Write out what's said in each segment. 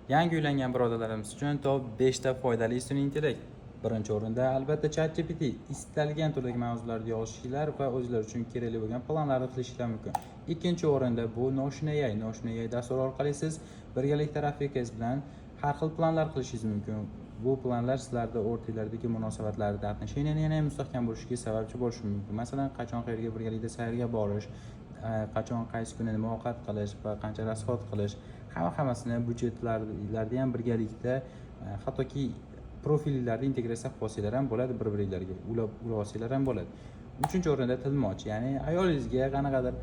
Yangi uylangan birodarlarimiz uchun top 5 ta foydali sun'iy intellekt. Birinchi o'rinda, albatta, ChatGPT. Istalgan turdagi mavzularni yozishinglar va o'zinglar uchun kerakli bo'lgan planlarni qilishinglar mumkin. Ikkinchi o'rinda bu Notion AI. Notion AI dasturi orqali siz birgalikda rafiqangiz bilan har xil planlar qilishingiz mumkin. Bu planlar sizlarda o'rtanglardagi munosabatlarda, отношения ni yana ham mustahkam bo'lishiga sababchi bo'lishi mumkin. Masalan, qachon qayerga birgalikda sayrga borish, qachon qaysi kuni nima ovqat qilish va qancha расход qilish, hamma hammasini byudjetlarni ham birgalikda, hattoki profillarni integratsiya qilib olsanglar ham bo'ladi, bir biringlarga ulab olsanglar ham bo'ladi. Uchinchi o'rinda tilmoch, ya'ni ayolingizga qanaqadir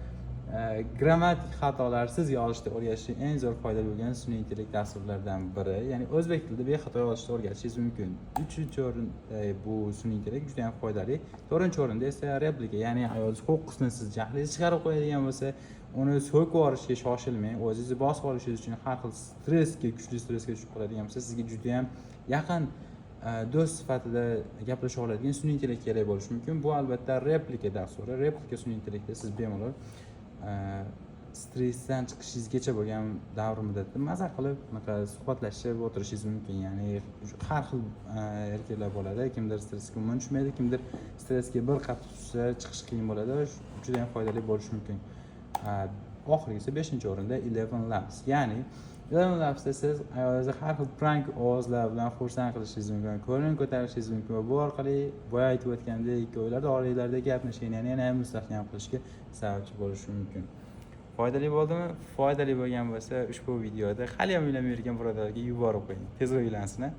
grammatik xatolarsiz yozishni o'rgatishni eng zo'r foydali bo'lgan sun'iy intellekt dasturlaridan biri, ya'ni o'zbek tilida bexato yozishni o'rgatishingiz mumkin. Uchinchi o'rinda bu sun'iy intellekt juda ham foydali. To'rtinchi o'rinda esa Replika, ya'ni ayolingiz ho'qqisini siz jahlingizni chiqarib qo'yadigan bo'lsa, uni so'kib yuborishga shoshilmang. O'zingizni bosib olishingiz uchun har xil stressga, kuchli stressga tushib qoladigan bo'lsa, sizga juda ham yaqin do'st sifatida gaplasha oladigan sun'iy intellekt kerak bo'lishi mumkin. Bu, albatta, Replika dasturi. Replika sun'iy intellektda siz bemalol stressdan chiqishingizgacha bo'lgan davr muddatda maza qilib bunaqa suhbatlashib o'tirishingiz mumkin. Ya'ni har xil erkaklar bo'ladi: kimdir stressga umuman tushmaydi, kimdir stressga bir qattiq tushsa, chiqish qiyin bo'ladi. Juda ham foydali bo'lishi mumkin. Oxirgisi, beshinchi o'rinda Eleven Labs, ya'ni Eleven Labsda siz ayolingizni har xil prank ovozlar bilan xursand qilishingiz mumkin, ko'nglini ko'tarishingiz mumkin va bu orqali boya aytib o'tgandek ikkovlarda oranglardagi отношения ni yana ham mustahkam qilishga sababchi bo'lishi mumkin. Foydali bo'ldimi? Foydali bo'lgan bo'lsa, ushbu videoda hali ham uylanmay yurgan birodarlarga yuborib qo'ying, tezroq uylansin, a.